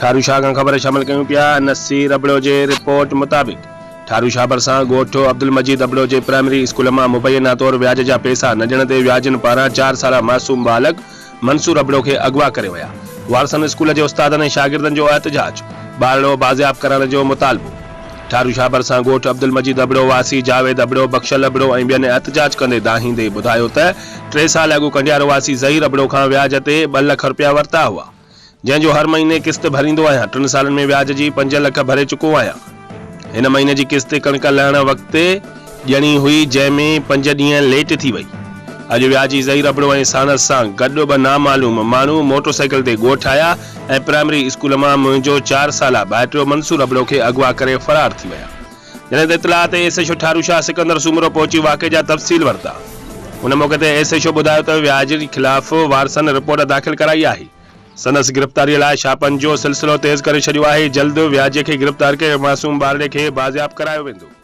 ٺارو شاهه کان خبر شامل ڪيون پيا نصير ابڙو جي رپورٽ مطابق ٺارو شاهه ڀرسان ڳوٺ عبدالمجيد ابڙو جي پرائمري اسڪول مان مبينا طور وياج جا پئسا نه ڏيڻ تي وياجين پاران چار سالا معصوم ٻالڪ منصور ابڙو کي اغوا ڪري ويا وارثن اسڪول جي استادن ۽ شاگردن جو احتجاج ٻارڙو بازياب ڪرائڻ جو مطالبو ٺارو شاهه ڀرسان ڳوٺ عبدالمجيد ابڙو واسي جاويد ابڙو، بخشل ابڙو ۽ ٻين احتجاج ڪندي دانهيندي ٻڌايو ته ٽي سال اڳ ڪنڊيارو واسي ظهير ابڙو کان وياج تي ٻه لک رپيا ورتا هئا، جنهن جو هر مهيني قسط ڀريندو آهيان، ٽن سالن ۾ وياج جي پنج لک ڀري چڪو آهيان، هن مهيني جي قسط ڪڻڪ لهڻ وقت ڏيڻي هئي، جنهن ۾ پنج ڏينهن ليٽ ٿي وئي. اڄ وياجي ظهير ابڙو ۽ ساڻس سان گڏ ٻه نامعلوم ماڻهو موٽر سائيڪل تي ڳوٺ آيا ۽ پرائمري اسڪول مان منهنجو چار سالا ڀائٽيو منصور ابڙو کي اغوا ڪري فرار ٿي ويا. جڏهن ته اطلاع تي S H O Tharo Shah Sikandar Soomro پهچي واقعي جا تفصيل ورتا. ان موقعي تي ايس ايڇ او ٻڌايو ته وياجي خلاف وارثن رپورٽ داخل ڪرائي آهي. سندس گرفتاري لاء ڇاپن جو سلسلو تيز ڪري ڇڏيو آهي، جلد وياجي کي گرفتار ڪري معصوم ٻارڙي کي بازياب ڪرايو ويندو.